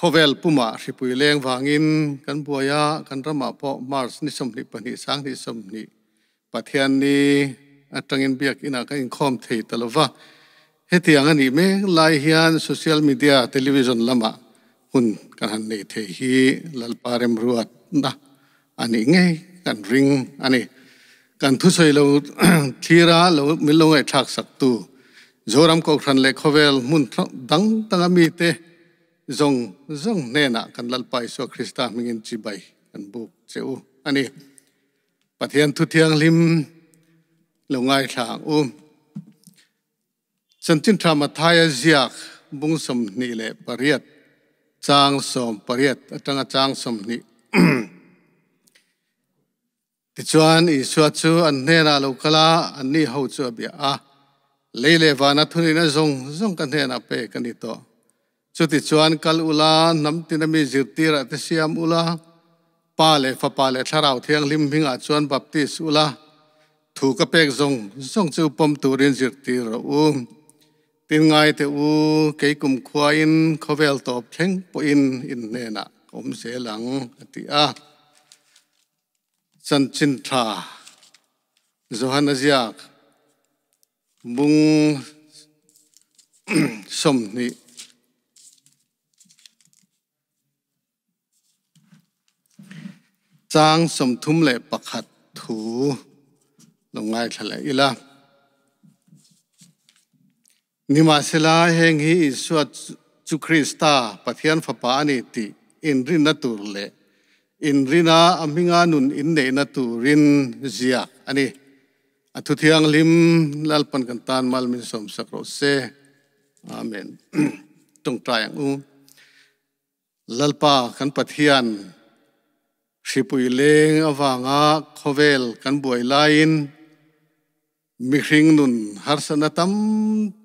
Khawvel pumah hripui leng vangin kan buai a, kan ramah pawh March ni 22 2020 Pathianni atangin biakinah kan inkhawm thei ta lo va. Hetiang a nih mek lai hian social media, television lamah hun kan han nei thei hi Lalpa remruatna a nih ngei kan ring a ni. Kan thusawi lo thlir a, lo min lo ngaihthlak saktu Zoram Kohhran leh khawvel hmun dang danga mite zawng zawng hnenah kan Lalpa Isua Krista hmingin chibai kan buk che u a ni. Pathian thu thianghlim lo ngaithla ang u. Chanchin Tha Mathaia ziak bung 28 chang 18 atanga chang 20. Tichuan, Isua chu an hnenah a lo kal a, anni ho chu a bia a, Lei leh vana thunihna zawng zawng ka hnenah pek a ni tawh. Chutichuan, kal ula, hnam tina mi zirtirah te siam ula, Pa leh Fapa leh Thlarau Thianghlim hmingah chuan baptis ula, thu ka pek zawng zawng chu pawm turin zirtir rawh u. Tin ngai teh u, kei kumkhuain khawvel tawp thleng pawhin in hnenah ka awm zel ang, a ti a. Chanchin tha Johana ziak bung 20 chang 31 thu lo ngaithla leh ila. Nimahsela, heng hi Isua chu Krista, Pathian Fapa a ni tih inrinna tur leh inrina a hminga nun inneihna turin ziak a ni. A thu thianghlim Lalpan kan tan mal min sawmsak rawh se. Amen. Tawngtai ang u. Lalpa kan Pathian, hripui leng avanga khawvel kan buai laiin, Mihring nun harsatna tam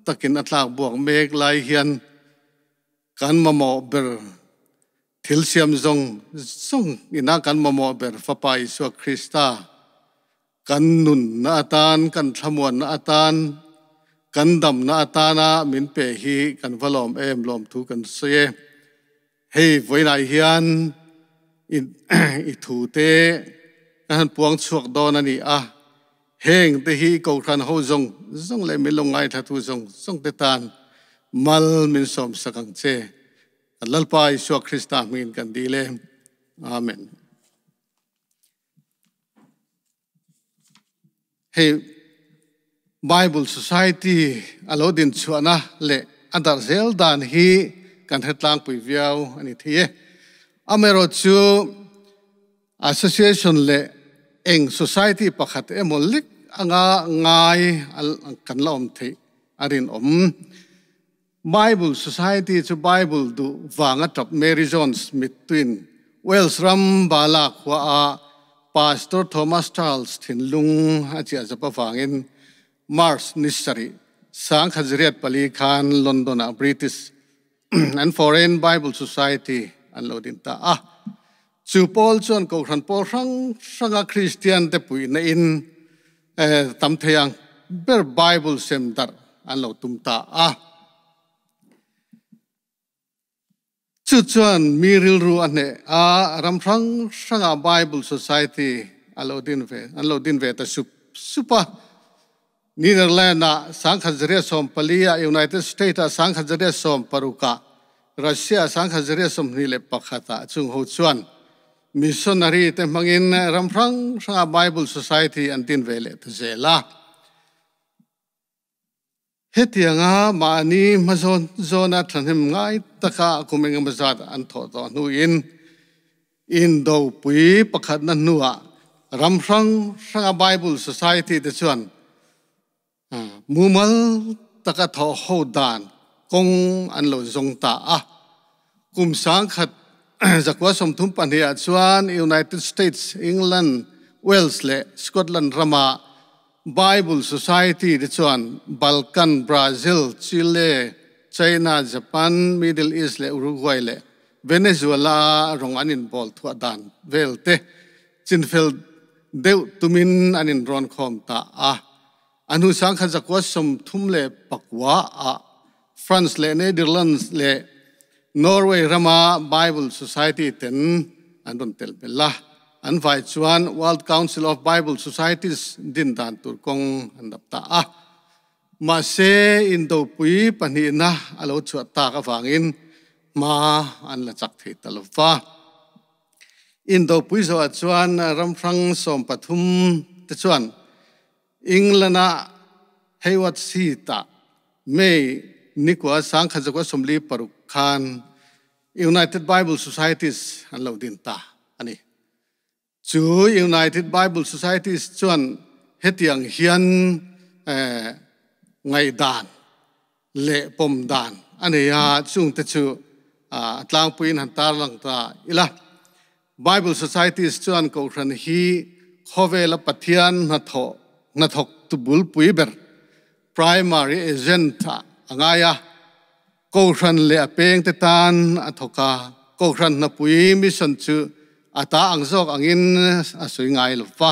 takin a tlak buak mek lai hian kan mamawh ber thil siam zawng zawng ina kan mamawh ber Fapa Isua Krista kan nunna atan, kan thlamuanna atan, kan damna atana min pe hi kan va lawm em lawmthu kan sawi e. Hei vawiinah hian i thute kan han puang chhuak dawn a ni a, heng te hi Kohhran ho zawng zawng leh min lo ngaithlatu zawng zawng te tan mal min sawmsak ang che. Kan Lalpa Isua Krista hmingin kan dil e. Amen. Hei Bible Society a lo din chhuahna leh a darh zel dan hi kan hre tlangpui viau a ni thei e. Amaherawh chu Association leh eng society pakhat emaw lek anga ngai kan la awm theih a rinawm. Bible Society chu Bible duh vanga tap Mary Jones mittuin Wales ram Bala khua ah Pastor Thomas Charles thinlung a chiah zap avangin March ni sarih 1904 khan London ah British and Foreign Bible Society an lo din ta a. Chu pawl chuan Kohhran pawl hrang hranga Kristian te puihna in tam thei ang ber Bible sem darh an lo tum ta a. Chu chuan mi rilru a hneh a, ram hrang hrangah Bible Society a lo din ve, an lo din ve ta sup sup a. Netherlands-ah 1914 ah, United States-ah 1916 ah, Russia-ah 1921 ah chung ho chuan Missionary te hmangin ram hrang hranga Bible Society an tin ve leh ta zel a. Hetianga mahni hmazawn zawna thahnem ngai taka kum engemaw zat an thawh tawh hnuin Indopui pakhatna hnuah ram hrang hranga Bible Society te chuan Mumal taka thawh ho dan kawng an lo zawng ta a. Kum 1932 ah chuan United States, England, Wales leh Scotland rama Bible Society te chuan Balkan, Brazil, Chile, China, Japan, Middle East leh Uruguay leh Venezuela rawng an inbawl thuah dan vel te Chinfel deuh tumin an inrawn khawm ta a. A hnu 1939 ah France leh Netherlands leh Norway rama Bible Society ten an rawn tel belh a, an vai chuan World Council of Bible Societies din dan tur kawng an dap ta a. Mahse, indopui pahnihna a lo chhuah tak avangin hma an la chak thei ta lo va. Indopui zawhah chuan ram hrang 13 te chuan England-a Hayward Seat-ah May nikua 1946 khan United Bible Societies an lo din ta a ni. Chu United Bible Societies chuan hetiang hian ngaihdan leh pawm dan a nei a, chungte chu a tlangpuiin han tarlang ta ila. Bible Societies chuan Kohhran hi khawvela Pathian hnathawh hnathawk tu bulpui ber, primary agent, ah a ngai a. Kohhran leh a pengte tan a thawk a, Kohhran hnapui mission chu a ta ang zawk angin a sawi ngai lo va.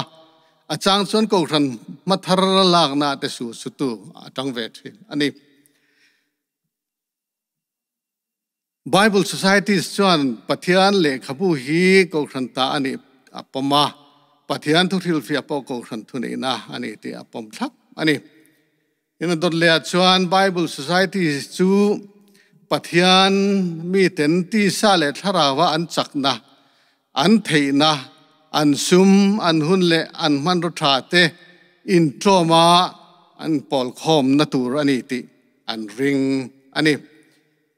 A chang chuan Kohhran hmathar lakna te su sutu a tang ve thin a ni. Bible Societies chuan Pathian lehkhabu hi Kohhran ta a nih a pawm a, Pathian thuhrilhfiah pawh Kohhran thuneihna a ni tih a pawm thlap a ni. Ina dawt lehah chuan Bible Societies chu Pathian miten tisa leh thlarauva an chakna, an theihna, an sum, an hun leh an hmanraw tha te intlawma an pawlkhawmna tur a ni tih an ring a ni.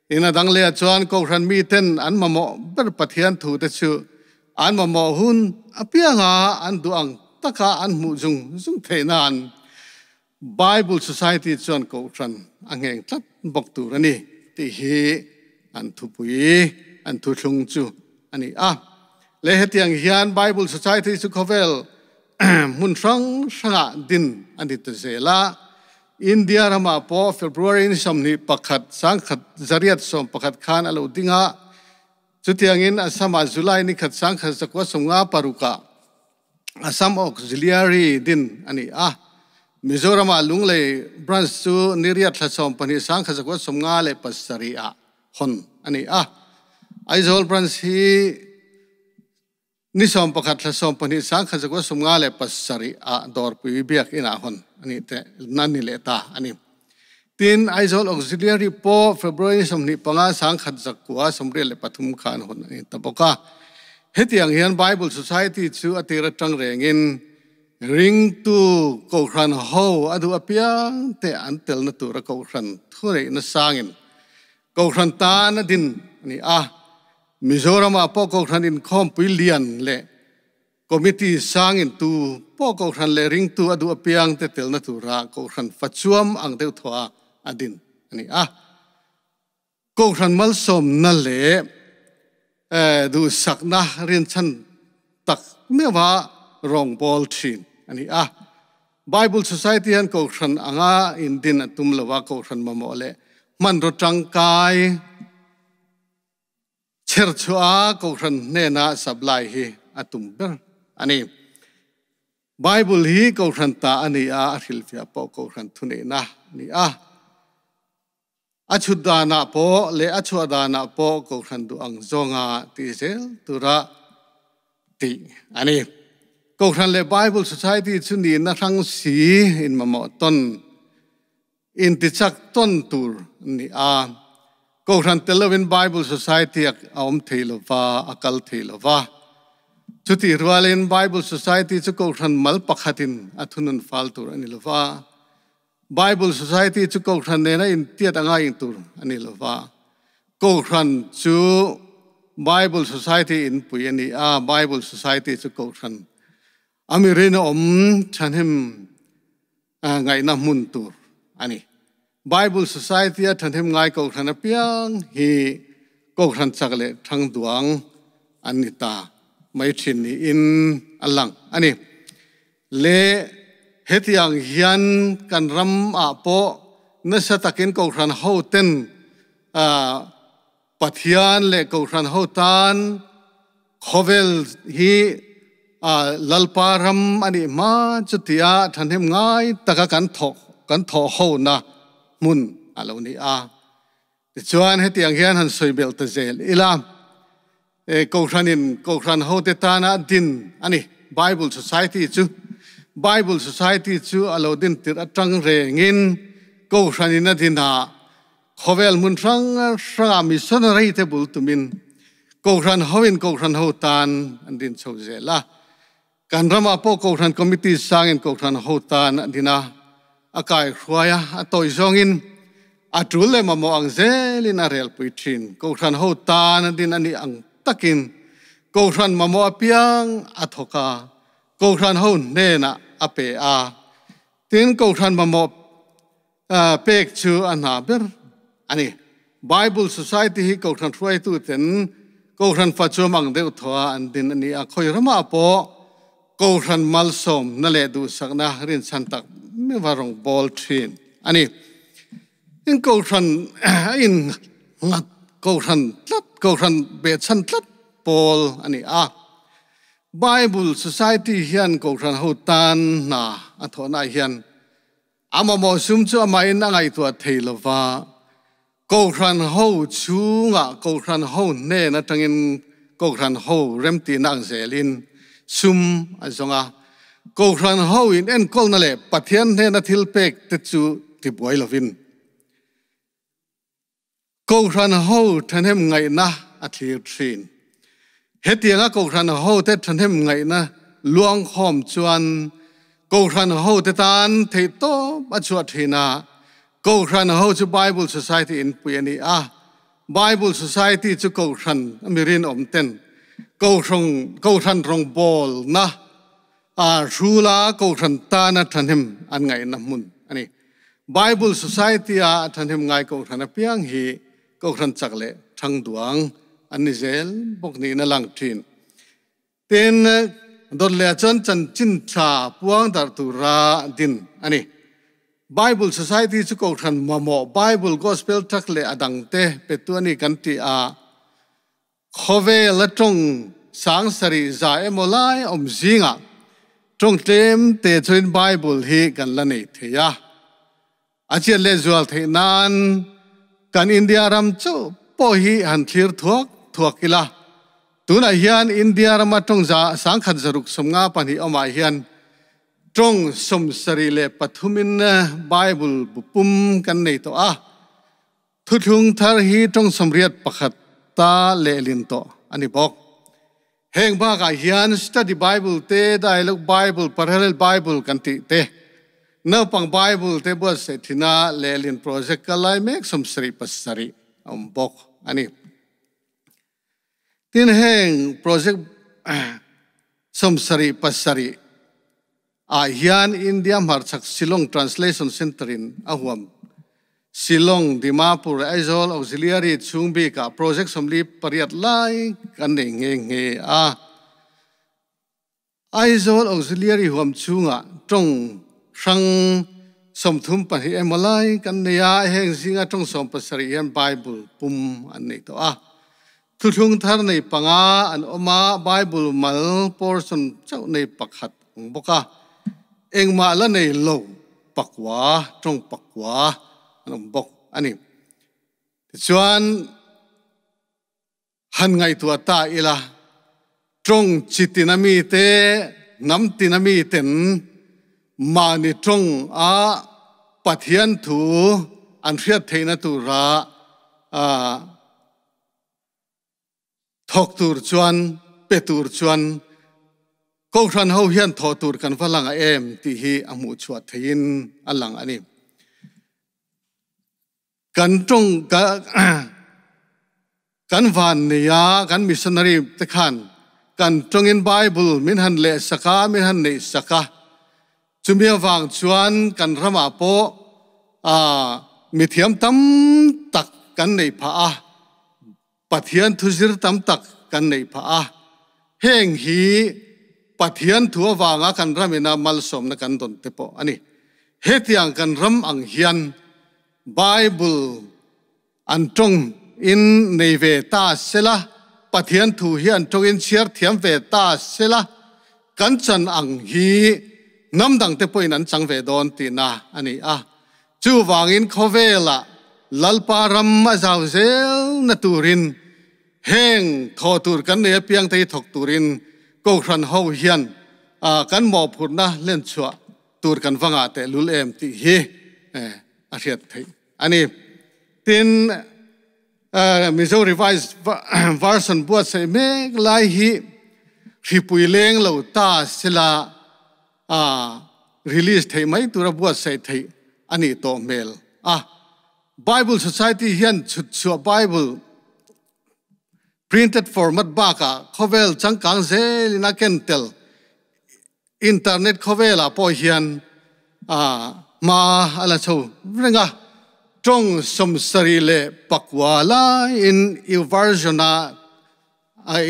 Ina dang lehah chuan Kohhran miten an mamawh ber Pathian thute chu an mamawh hun apianga an duh ang taka an hmuh zung zung theih nan Bible Society chuan Kohhran a ngheng tlat bawk tur a ni tih hi an thupui, an thuthlung chu a ni a. Le hetiang hian Bible Society chu khawvel hmun hrang hrangah din a ni ta zel a. India ramah pawh February ni 21 1811 khan a lo ding a. Chutiangin Assam-ah July ni khat 1956 ah Assam Auxiliary din a ni a. Mizoram-ah Lunglei Branch chu ni riat thla 12 1957 ah hawn a ni a. Aizawl Branch hi Ni 11 thla 12 1957 ah Dawrpui Biakinn ah hawn a nih te na ni leh ta a ni. Tin, Aizawl Auxiliary pawh February ni 25 1983 khan hawn a ni ta bawk a. Hetiang hian Bible Society chu a tir atang rengin ringtu Kohhran ho a duh apiang te an telna tura Kohhran thuneihna sangin Kohhran tan a din a ni a. Mizoramah pawh Kohhran inkhawmpui lian leh Committee sang in tu pawh Kohhran leh ringtu a duh apiang te telna tura Kohhran fachuam ang deuh thaw a a din a ni a. Kohhran malsawmna leh duhsakna rinchhan tak meuha rawngbâwl ṭhin a ni a. Bible Society hian Kohhran anga indin a tum lo a, Kohhran mamawh leh hmanraw ṭangkai chherchhuah a Kohhran hnena supply hi a tum ber a ni. Bible hi Kohhran ta a ni a, a hrilhfiah pawh Kohhran thuneihna a ni a. A chhut danah pawh leh a chhuah danah pawh Kohhran duh ang zawnga tih zel tura tih a ni. Kohhran leh Bible Society chu nihna hrang si in mamawh tawn, intichak tawn tur an ni a. Kohhran tel lovin Bible Society a awm thei lo va, a kal thei lo va. Chutih rualin Bible Society chu Kohhran mal pakhatin a thunun fal tur a ni lo va. Bible Society chu Kohhran nena intiat anga in tur a ni lo va. Kohhran chu Bible Society inpui a ni a, Bible Society chu Kohhran a mi rinawm thahnem ngaihna hmun tur a ni. Bible Society a thahnem ngai Kohhran apiang hi Kohhran chak leh thang duang an ni ta mai thin niin a lang a ni. Le hetiang hian kan ram ah pawh nasa takin Kohhran ho ten Pathian leh Kohhran ho tan khawvel hi Lalpa ram a nih hma chutia thahnem ngai taka kan thawh kan thawh ho na hmun a lo ni a. Tichuan hetiang hian han sawi belh ta zel ila, Kohhranin Kohhran hote tana din a ni. Bible Society chu Bible Society chu a lo din tirh atang rengin Kohhranin a din a, khawvel hmun hrang hranga missionary te bul tumin Kohhran hoin Kohhran ho tan an din chho zel a. Kan ramah pawh Kohhran Committee sangin Kohhran ho tan a din a, a kaihruai a, a tawi zawngin a tul leh mamawh ang zelin a relpui thin. Kohhran ho tan a din a nih ang takin Kohhran mamawh apiang a thawk a, Kohhran ho hnenah a pe a. Tin, Kohhran mamawh pek chu a hna ber a ni. Bible Society hi Kohhran hruaituten Kohhran fa chuam ang deuh thaw a an din a ni a, khawi ramah pawh Kohhran malsawmna leh duhsakna rinchhan tak meuha rawn bawl thin a ni. In Kohhran a in nghat Kohhran tlat, Kohhran behchhan tlat pawl a ni a. Bible Society hian Kohhran ho tan hna a thawhnaah hian A mamawh sum chu amahin a ngaihtuah thei lo va, Kohhran ho chhungah Kohhran ho hnen atangin Kohhran ho remtihna ang zelin sum a zawng a. Kohhran ho in enkawlna leh Pathian hnena thil pek te chu tibuai lovin Kohhran ho thahnem ngaihna a thlir thin. Hetianga Kohhran hote thahnem ngaihna luangkhawm chuan Kohhran hote tan theihtawp a chhuah thin a. Kohhran ho chu Bible Society inpui a ni a. Bible Society chu Kohhran a mi rinawm ten Kohhran rawngbawlna a hrula Kohhran tana thahnem an ngaihna hmun a ni. Bible Society-a thahnem ngai Kohhran apiang hi Kohhran chak leh thang duang an ni zel bawk niin a lang thin. Tin, dawt leh chuan chanchin tha puang darh tura din a ni. Bible Society chu Kohhran mamawh Bible Gospel tract leh a dangte petu a ni kan tih a, Khawvel a tawng sang sarih za emaw lai awm zingah tawng tlem te chuin Bible hi kan la nei thei a. A chiat leh zual theih nan kan India ram chauh pawh hi han thlir thuak thuak ila. Tunah hian India rama tawng za sangkhat zaruk 52 awmah hian tawng 73 in Bible bu pum kan nei tawh a. Thuthlung thar hi tawng 81 ta lehlin tawh a ni bawk. Heng bakah hian Study Bible te, Dialogue Bible, Parallel Bible kan tih te, Naupang Bible te buatsaih thina lehlin project kal lai mek 77 a awm bawk a ni. Tin heng project 77 ah hian India hmarchhak Shillong Translation Centre in a huam. Shillong, Dimapur, Aizawl Auxiliary chhung bikah project 48 lai kan nei nghe nghe a. Aizawl Auxiliary huam chhungah tawng hrang 32 emaw lai kan nei a, heng zinga tawng 17 hian Bible pum an nei tawh a. Thuthlung thar nei panga an awm a, Bible mal portion chauh nei pakhat ang bawk a, engmah la nei lo pakua, tawng pakua an awm bawk a ni. Tichuan, han ngaihtuah ta ila, tawng chi tina mite, hnam tina miten mahni tawng a Pathian thu an hriat theihna tura Thawk tur chuan, pe tur chuan Kohhran ho hian thawh tur kan va lang a em tih hi a hmuh chhuah theihin a lang a ni. Kan tawng kan van nei a, kan missionary te khan kan tawngin Bible min han leh sak a, min han neih sak a. Chumi avang chuan kan ramah pawh mithiam tam tak kan neih phah a. Pathian thu zir tam tak kan neih phah a, heng hi Pathian thu avanga kan ram ina malsawmna kan dawn te pawh a ni. Hetiang kan ram ang hian Bible an tawng in nei ve ta sela, Pathian thu hi an tawng in chhiar thiam ve ta sela, kan chan ang hi hnam dang te pawhin an chang ve dawn tihna a ni a. Chuvangin khawvelah. Lalpa ram a zau zel na turin heng thaw tur kan nei apiang te hi thawk turin Kohhran ho hian kan mawhphurhna hlen chhuah tur kan va ngah tehlul em tih hi a hriat theih a ni. Tin, Mizo Revised Version buatsaih mek lai hi hripui leng lo ta sela release theih mai tura buatsaih theih a nih tawh hmel a. Bible Society hian chhut chhuah Bible printed format bakah khawvel changkang zelin a ken tel. Internet khawvelah pawh hian hma a la chho reng a, tawng 74 laiin YouVersion-a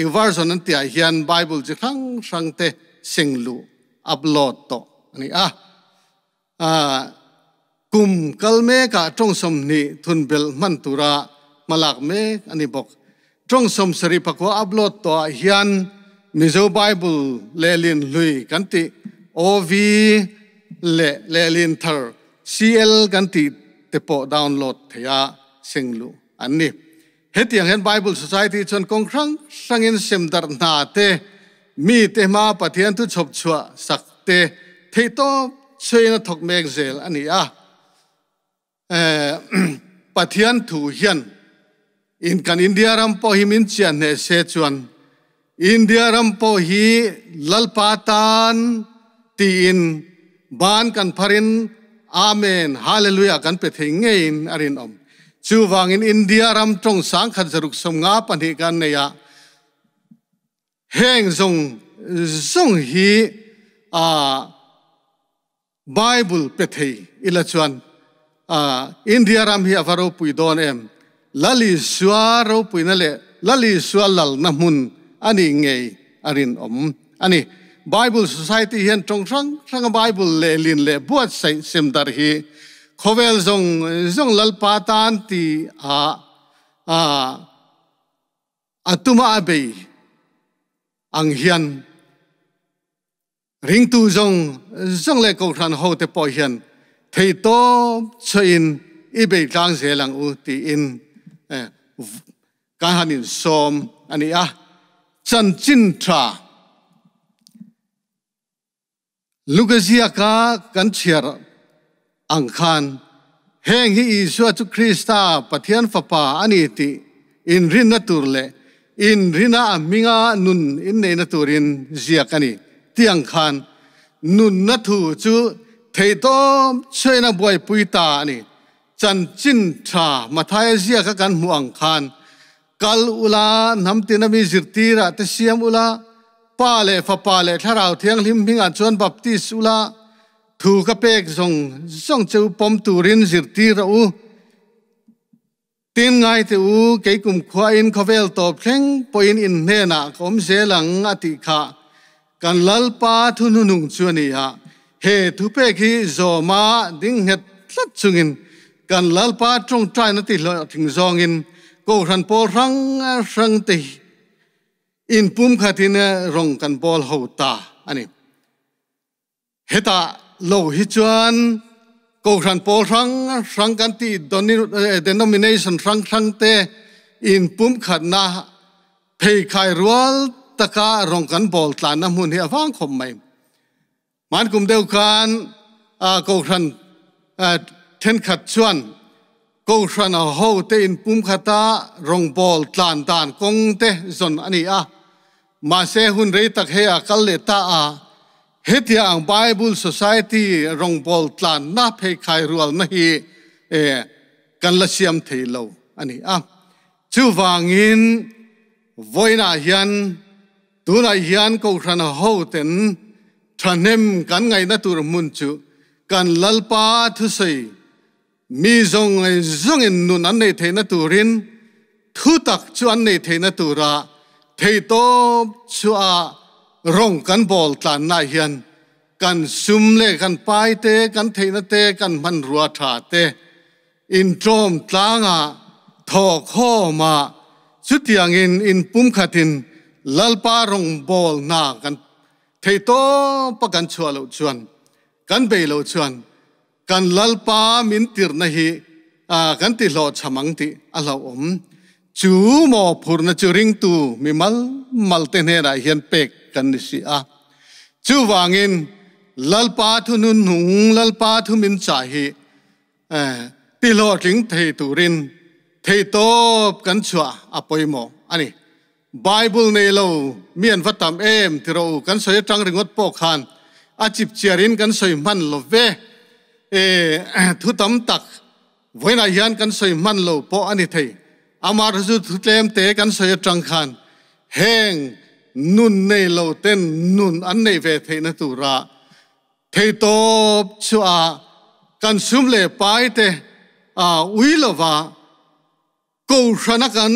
YouVersion an tihah hian Bible chi hrang hrang te seng luh upload tawh a ni a. Kum kal mekah tawng 20 thunbelh hman tura hmalak mek a ni bawk. Tawng 74 upload tawhah hian Mizo Bible lehlin hlui kan tih OV leh lehlin thar CL kan tih te pawh download theia seng luh an ni. Hetiang hian Bible Society chuan kawng hrang hrangin semdarh hna te, mite hma Pathian thu chhawp chhuah sak te theihtawp chhuain a thawk mek zel a ni a. Pathian thu hian in kan India ram pawh hi min chiah hneh se chuan India ram pawh hi Lalpa tan tiin ban kan pharin Amen, Hallelujah kan pe thei ngeiin a rinawm. Chuvangin India ram tawng 1652 kan nei a, heng zawng zawng hi Bible pe thei ila chuan India ram hi a va ropui dawn em? Lal Isua ropuina leh Lal Isua lalna hmun a nih ngei a rinawm a ni. Bible Society hian tawng hrang hranga Bible lehlin leh buatsaih semdarh hi khawvel zawng zawng Lalpa tan ti a a tuma a bei ang hian Ringtu zawng zawng leh Kohhran hote pawh hian theihtawp chhuahin i bei tlang zel ang u tiin kan han insawm a ni a. Chanchin tha Luka ziaka kan chhiar ang khan heng hi Isua chu Krista Pathian Fapa a ni tih inrinna tur leh inrina a hminga nun inneihna turin ziak a ni tih ang khan nunna thu chu theihtawp chhuaina buaipui ta a ni. Chanchin tha Mathaia ziaka kan hmuh ang khan Kal ula, hnam tina mi zirtirah te siam ula, Pa leh Fapa leh Thlarau Thianghlim hmingah chuan baptis ula, thu ka pek zawng zawng che u pawm turin zirtir rawh u. Tin ngai teh u, kei kumkhuain khawvel tawp thleng pawhin in hnenah ka awm zel ang a tih kha kan Lalpa thu hnuhnung chu a ni a. He thupek hi zawma ding nghet tlat chungin kan Lalpa tawngtaina tihlawhtling zawngin Kohhran pawl hrang hrang te inpumkhatin rawng kan bawl ho ta a ni. Hetah lo hi chuan Kohhran pawl hrang hrang kan tih denomination hrang hrang te inpumkhatna pheikhai rual taka rawng kan bawl tlanna hmun hi a vang khawp mai. Hman kum deuh khan Kohhran thenkhat chuan Kohhran a ho te inpumkhata rawngbawl tlan dan kawng te zawn a ni a. Mahse hun rei tak hei a kal leh ta a, hetia ang Bible Society rawngbawl tlanna pheikhai rualna hi kan la siam thei lo a ni a. Chuvangin vawiinah hian tunah hian Kohhran a ho ten thahnem kan ngaihna tur hmun chu kan Lalpa thusawi Mi zawng zawngin nun an neih theihna turin thutak chu an neih theihna tura theihtawp chu a rawng kan bawl tlanna hian kan sum leh kan pai te, kan theihna te, kan hmanrua tha te inṭawm tlanga thawhkhawma chutiangin inpumkhatin Lalpa rawng bawl hna kan theihtawpa kan chhuah loh chuan kan bei loh chuan Kan Lalpa min tirhna hi kan ti hlawhchham ang tih a hlauhawm. Chu mawhphurhna chu ringtu mi mal mal te hnenah hian pek kan ni si a. Chuvangin Lalpa thu hnuhnung, Lalpa thu min chah hi ti hlawhtling thei turin theihtawp kan chhuah a pawimawh a ni. Bible nei lo mi an va tam em ti rawh u, kan sawi atang ringawt pawh khan a chip chiarin kan sawi hman lo ve. E, thu tam tak vawiinah hian kan sawi hman lo pawh a ni thei. Amaherawhchu chu thu tlem te kan sawi atang khan heng nun nei lo ten nun an neih ve theihna tura Theitawp chu a kan sum leh pai te ui lova kohhrana kan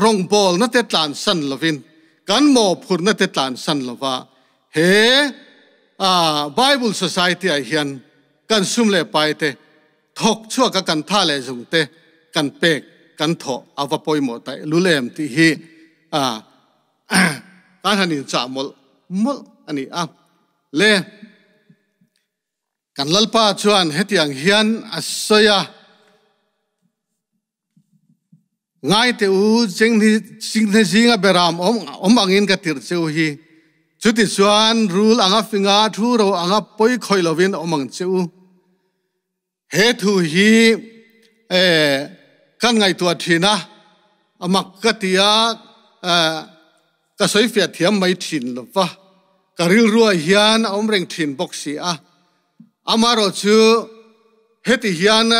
rawngbawlna te tlansan lovin kan mawhphurhna te tlansan lova he Bible Society ah hian kan sum leh pai te thawk chhuak a kan tha leh zung te kan pek kan thawh a va pawimawh ta lul em tih hi kan han inchah mawlh mawlh a ni a. Le, kan Lalpa chuan hetiang hian a sawi a, Ngai teh u, chinghne zinga beram awm angin ka tirh che u hi. Chutichuan rul anga finga thu ro anga pawi khawih lovin awm ang che u. He thu hi kan ngaihtuah thin a, a mak ka ti a, ka sawifiah thiam mai thin lo va, ka rilruah hian a awm reng thin bawk si a. Amaherawh chu heti hian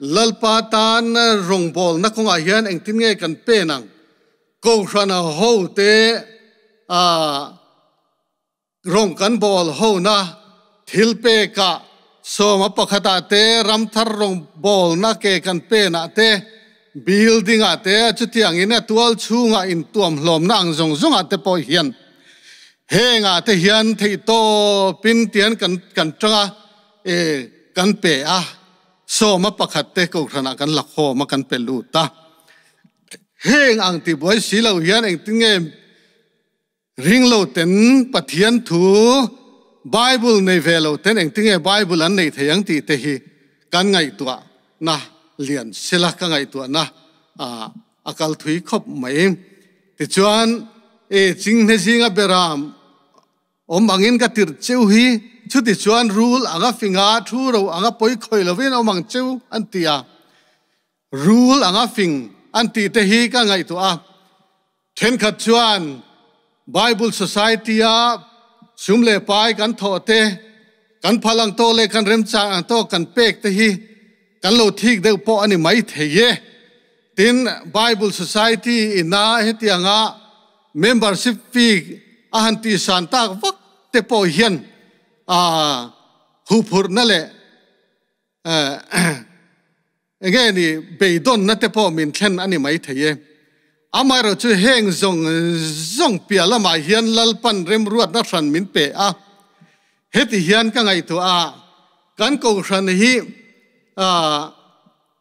Lalpa tan rawngbawlna kawngah hian engtin nge kan pen ang? Kohhrana hote Rawng kan bawl hona thil pekah sawma pakhatah te, ramthar rawng bawlna ke kan penah te, building ah te, chutiangin a tual chhungah intuamhlawmna ang zawng zawngah te pawh hian hengah te hian theihtawpin tian kan kan tang a, e kan pe a, sawma pakhat te kohhranah kan la khawm a kan pe lut a. Heng ang tibuai si lo hian engtin nge Ringlo ten Pathian thu Bible nei ve lo ten engtinge Bible an nei thei ang tih te hi kan ngaihtuah na lian sela ka ngaihtuah na a kal thui khawp mai. Tichuan e chinghne zinga beram awm angin ka tirh cheu hi chutichuan rul anga finga thu ro anga pawi khawih lovin awm ang cheu an ti a. Rul anga fing an tih te hi ka ngaihtuah a. Thenkhat chuan Bible Society-a sum leh pai kan thawh te, kan phal ang tawk leh kan remchang ang tawk kan pek te hi kan lo thik deuh pawh a ni mai thei e. Tin, Bible Society ina hetianga membership fee a han tihsan tak vak te pawh hian huphurhna leh Enge ni beidawnna te pawh min thlen a ni mai thei e. Amaherawh chu heng zawng zawng piah lamah hian Lalpan remruatna hran min pe a. Heti hian ka ngaihtuah a, kan kohhran hi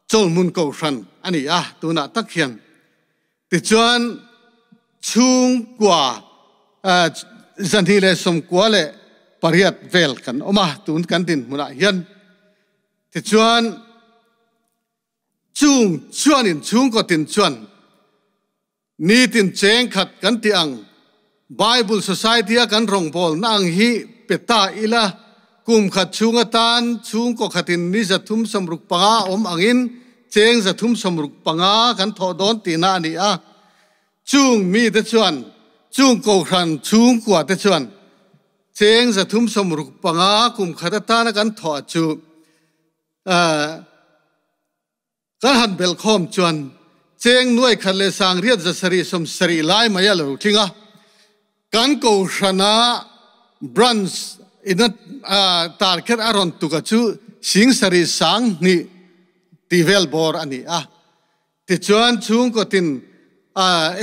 chawlhmun kohhran a ni a tunah tak hian. Tichuan chhungkua 298 vel kan awm a tun kan dinhmunah hian. Tichuan, chung chuanin chhungkaw tin chuan nitin cheng khat kan tih ang Bible Society-a kan rawngbawlna ang hi pe ta ila, kum khat chhung atan chhungkaw khatin ni 365 awm angin cheng 365 kan thawh dawn tihna a ni a. Chung mite chuan, chung kohhran chhungkua te chuan Cheng 365 kum khat atana kan thawh chu kan han belh khawm chuan cheng 1870 lai mai a lo tling a. Kan kohhrana branch ina target a rawn tuk a chu 7002 tih vel bawr a ni a. Tichuan chhungkaw tin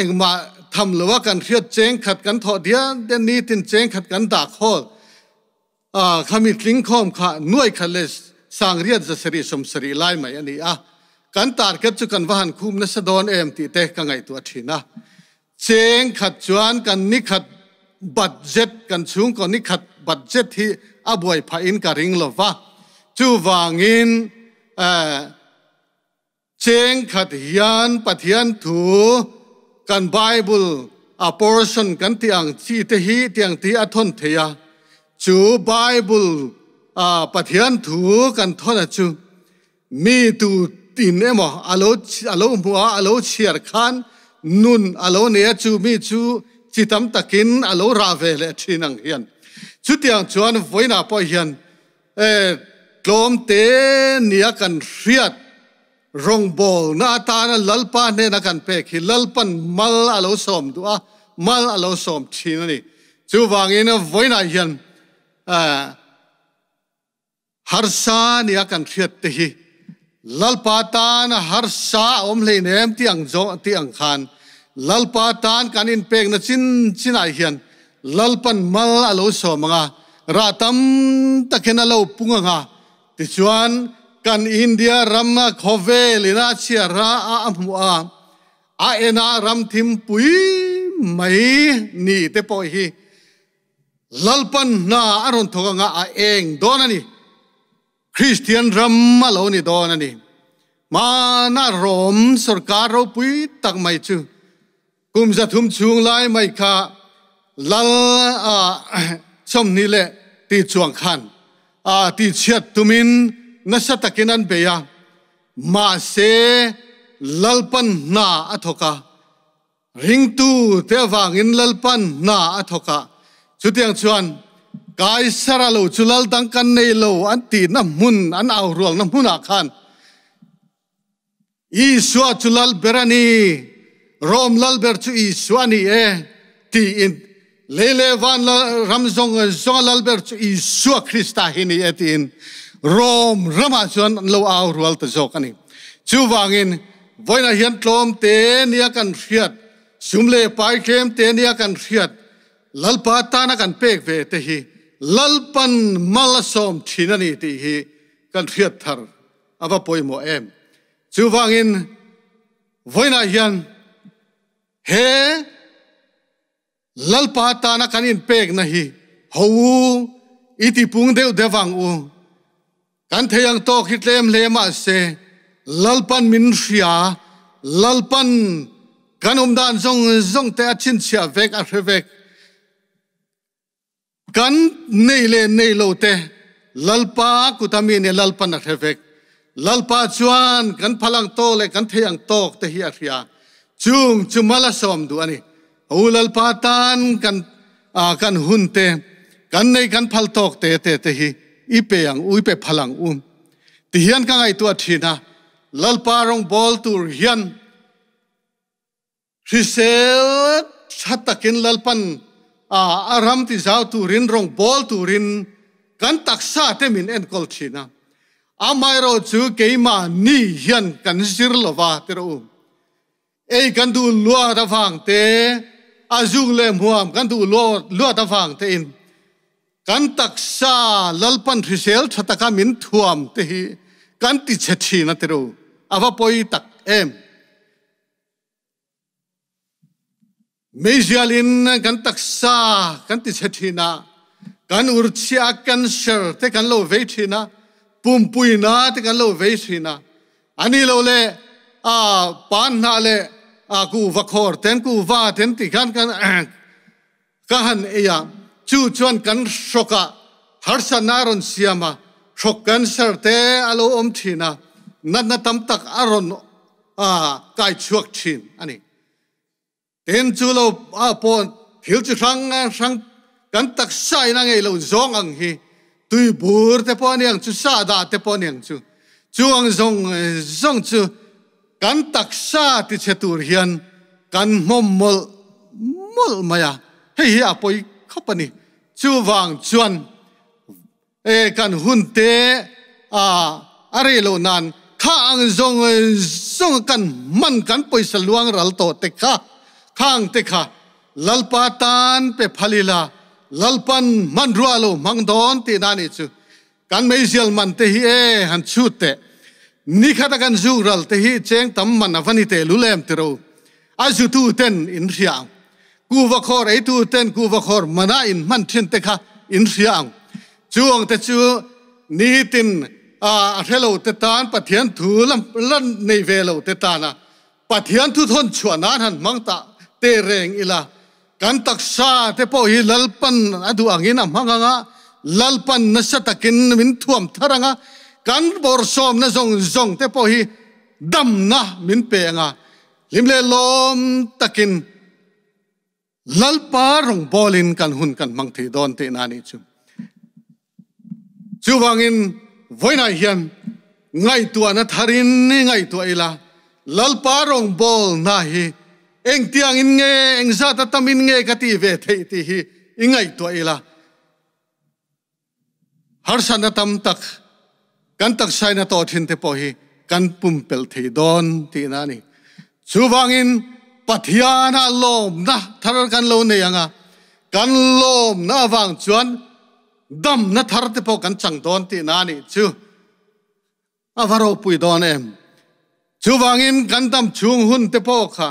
engmah tham loa kan hriat cheng khat kan thawh dian dian nitin cheng khat kan dah khawl khami tling khawm kha 1870 lai mai a ni a. Kan target chu kan va han khum nasa dawn em tih te ka ngaihtuah thin a. Cheng khat chuan kan ni khat budget kan chhungkaw ni khat budget hi a buai phah in ka ring lova. Chuvangin. Cheng khat hian Pathian thu kan Bible a portion kan tih ang chi te hi tiang ti a thawn thei a, chu Bible a Pathian thu kan thawn a chu mi tu tin emaw alo alo hmu a alo chhiar khan nun alo nei a chu mi chu chi tam takin alo rah ve leh thin ang hian chutiang chuan vawiinah pawh hian E, tlawmte nia kan hriat rawngbawlna atana Lalpa hnena kan pek hi Lalpan mal a lo sawm duh a, mal a lo sawm thin a ni. Chuvangin vawiinah hian harsa nia kan hriat te hi Lalpa tana harsa a awm hleinem tih ang zawh tih ang khan Lalpa tan kan inpekna chin chinah hian Lalpan mal a lo sawm ang a, rah tam takin a lo pung ang a, tichuan kan India rama khawvel ina chhiar a a hmuh a, a ena ram thimpui mai ni te pawh hi Lalpan hna a rawn thawk ang a, a eng dawn a ni. Kristian ram a lo ni dawn a ni. Hmana Rom sorkar ropui tak mai chu kum 300 chhung lai mai kha lal a 20 leh ti chuang khan a ti chhiat tumin nasa takin an bei a. Mahse Lalpan hna a thawk a. Ringtu te avangin Lalpan hna a thawk a, chutiang chuan Kaisara lo chu lal dang kan nei lo an tihna hmun, an au rualna hmunah khan Isua chu lal ber a ni, Rom lal ber chu Isua a ni e tiin lei leh van ram zawng zawnga lal ber chu Isua Krista hi ni e tiin Rom ramah chuan an lo au rual ta zawk a ni. Chuvangin vawiinah hian tlawm te nia kan hriat, sum leh pai tlem te nia kan hriat, Lalpa tana kan pek ve te hi Lalpan mal a sawm thin a ni tih hi kan hriat thar a va pawimawh em. Chuvangin vawiinah hian he Lalpa tana kan inpekna hi ho u, i tipung deuh deuh ang u. Kan thei ang tawk hi tlem hle mahse Lalpan min hria, Lalpan kan awm dan zawng zawng te a chhinchhiah vek, a hre vek. Kan nei leh nei lo te Lalpa kuta mi nih Lalpan a hre vek. Lalpa chuan kan phal ang tawk leh kan thei ang tawk te hi a hria. Chung chu mal a sawm duh a ni. U Lalpa tan kan kan hun te kan nei kan phal tawk te te te hi i pe ang u, i pe phal ang u. Ti hian ka ngaihtuah thin a, Lalpa rawngbawl tur hian Hrisel tha takin Lalpan a ram tizau turin rawngbawl turin kan taksa te min enkawl thin a. Amaherawh chu keimah ni hian kan zir lova ti rawh u. Ei kan duh luat avang te, a zuk leh hmuam kan duh luat avang te in kan taksa Lalpan hrisel tha taka min thuam te hi kan ti chhe thin a ti rawh u. A va pawi tak em. Meizial in kan taksa kan ti chhe thin a, kan urchia cancer te kan lo vei thin a, pumpui na te kan lo vei thin a. Ani lo le a pan hna le a ku va khor ten ku va ten ti khan kan ka han ei a, chu chuan kan hrawk ah harsatna a rawn siam a, hrawk cancer te a lo awm thin a, natna tam tak a rawn kai chhuak thin a ni. Tin, chu lo ah pawh thil chi hrang hrang kan taksa in a ngei lo zawng ang hi tuibur te pawh a ni ang chu, sahdah te pawh a ni ang chu, chu ang zawng zawng chu Kan taksa tichhe tur hian kan hmawm mawlh mawlh mai a, hei hi a pawi khawp a ni. Chuvang chuan e kan hun te a a rei loh nan kha ang zawng zawng kan hman kan pawisa luang ral tawh te kha, khang te kha Lalpa tan pe phal ila, Lalpan hmanrua lo hmang dawn tihna a nih chu. Kan meizial man te hi e han chhut teh. Nikhat a kan zuk ral te hi cheng tam man a va ni teh lul em tiro. A zutu ten in hria ang. Kuva khawr eitu ten kuva khawr mana in hman thin te kha in hria ang. Chu ang te chu nitin a hrelo te tan Pathian thu lam lan nei ve lo te tana Pathian thu thawn chhuah nan han hmang ta te reng ila kan taksa te pawh hi Lalpan a duh angin a hmang anga Lalpan nasa takin min thuam thar anga kan bawrhsawmna zawng zawng te pawh hi damna min pe anga hlim leh lawm takin Lalpa rawngbawlin kan hun kan hmang thei dawn tihna a nih chu. Chuvangin vawiinah hian ngaihtuahna tharin i ngaihtuah ila, Lalpa rawngbawlna hi engtiangin nge, engzat a tamin nge ka tih ve theih tih hi i ngaihtuah ila. Harsatna tam tak kan taksain a tawh thin te pawh hi kan pumpelh thei dawn tihna a ni. Chuvangin Pathiana lawmna thar kan lo nei ang a, kan lawmna avang chuan damna thar te pawh kan chang dawn tihna a nih chu. A va ropui dawn em? Chuvangin kan dam chhung hun te pawh kha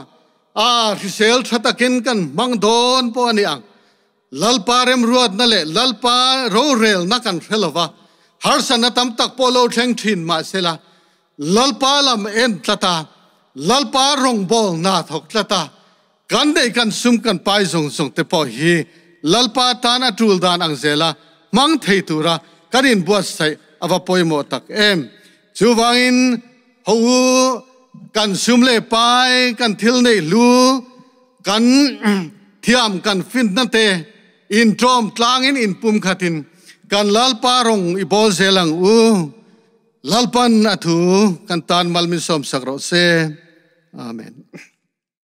a hrisel tha takin kan hmang dawn pawh a ni ang. Lalpa remruatna leh Lalpa rorelna kan hre lo va, harsatna tam tak pawh lo thleng thin mahsela Lalpa lam en tlat a, Lalpa rawngbawlna thawk tlat a, kan neih kan sum kan pai zawng zawng te pawh hi Lalpa tan a tul dan ang zela hmang thei tura kan inbuatsaih a va pawimawh tak em. Chuvangin ho u kan sum leh pai kan thil neih hlu kan thiam kan finna te intawm tlangin inpumkhatin kan Lalpa rawng i bawl zel ang u. Lalpan a thu kan tan mal min sawmsak rawh se. Amen.